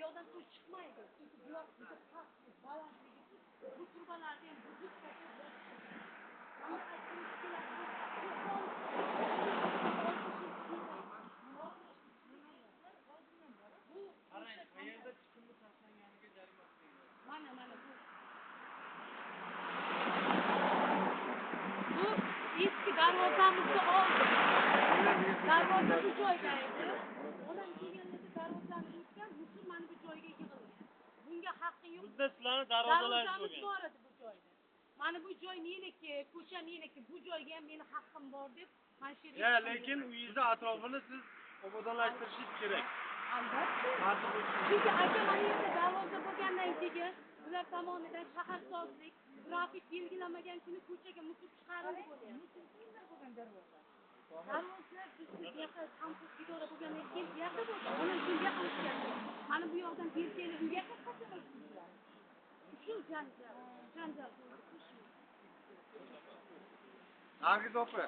yoqdan suv chiqmaydi. Chunki bu yoq juda past, balandligi. Bu turbalarni ham buzib tashlab. Mana aytgimiz keladi. Bu Qarang, qayerda chiqindi tashlanganiga jarima qilinadi. Mana bu. Bu eski darvozamizni oldi. Darvoza bu joyda edi. Onam kelganlarda darvozani o'tgan, musur mana bu joyga yig'ilgan. Bunga haqqi yo'q. Bizda sizlarni darvozalaringiz Darvozamiz bo'lgan. bor edi bu joyda. Mana bu joy meniki, ko'cha meniki, bu joyga ham meni haqqim bor deb mana shu yerga. Ya, lekin uyingizni atrofini siz obodonlashtirishingiz kerak. Albatta. Tartib uchun. Chunki aka mana yerda darvoza bo'lgandan keyin ular tomonidan shaharsozlik, grafik belgilamagan kuni ko'chaga musur chiqarildi bo'lyapti. Bo'lgan darvoza. Darvoza bizni bu yoqqa kampus idora bo'lgandan keyin bu yoqda bo'lgan. Onam keyin bu yoqqa o'tgan. Mana bu yoqdan berkeli uyga Qachon o'tdinglar? Shu janjal, janjal bo'ldi. Shu. Nargiz opa.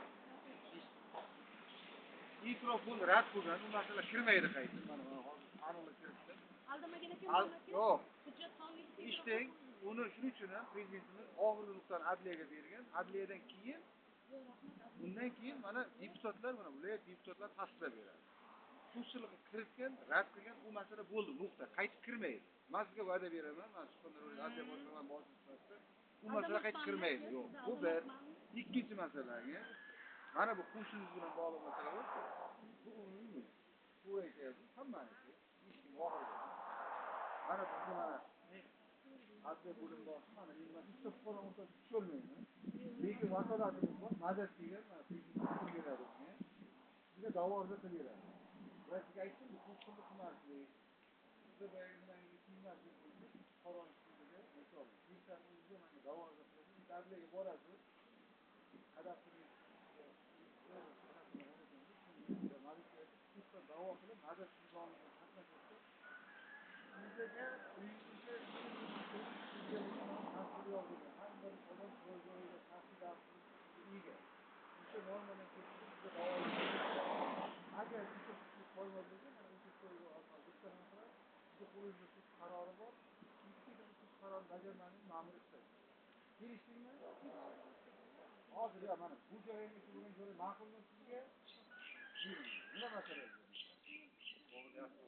E'tirof bo'ldi, rad bo'lgan. U masala kirmaydi qayta. Mana hozir qonunga kiritdi. Aldamagan ekan, Yo'q. Hujjat qonunga Eshiting, uni shuning uchun ham prezidentimiz og'ir nuqtani adliyaga bergan. Adliyadan keyin bundan keyin mana deputatlar, mana viloyat deputatlar tasdiqlab beradi. Sudchilik kiritgan, rad qilgan, u masala bo'ldi, nuqta. Qaytib kirmaydi. Men sizga va'da beraman, men Surxondaryo adliya boshqarmasi bosh sifatida u masala qaytib kirmaydi. Yo'q, bu bir. Ikkinchi masalaga mana bu qo'shingiz bilan bog'liq masala bor. Bu umumiy. Bu aytyapmiz, hammaniki. Hech kim og'ir. Mana bizni mana adliya bo'lim boshi, mana men bitta fuqaro o'rtasida tusholmayman. Lekin vakolatimiz bor, madad degan mana prezident qilib beradi unga. Sizga da'vo arza qilib beradi. Va sizga aytdim, bu qo'shinni qilmaslik, sizga boyagi nimangizni kiymaslik bo'lsa, fuqaroni sudiga misol, bittani o'ziga mana da'vo arza qiladi, adliyaga borasiz. Kadastr sudda da'vo qilib, madad nizomiga qatnashadi. Sizga uyingizga yozilgan har bir odam o'z joyida shaxsiy darslikka ega. O'sha normadan ketib sizga da'vo agar o'sha qo'yma bo'lsa, mana o'sha qo'yga orqali bitta narsa, sizga qo'lingizda sud qarori bor. Ikkita sud qarorini bajarmagan ma'mur ishlaydi. Kelishdingmi? Hozir ya mana bu joyga bo'lgan joy ma'qulmi sizga? Nima masala? To'g'ri, yaxshi.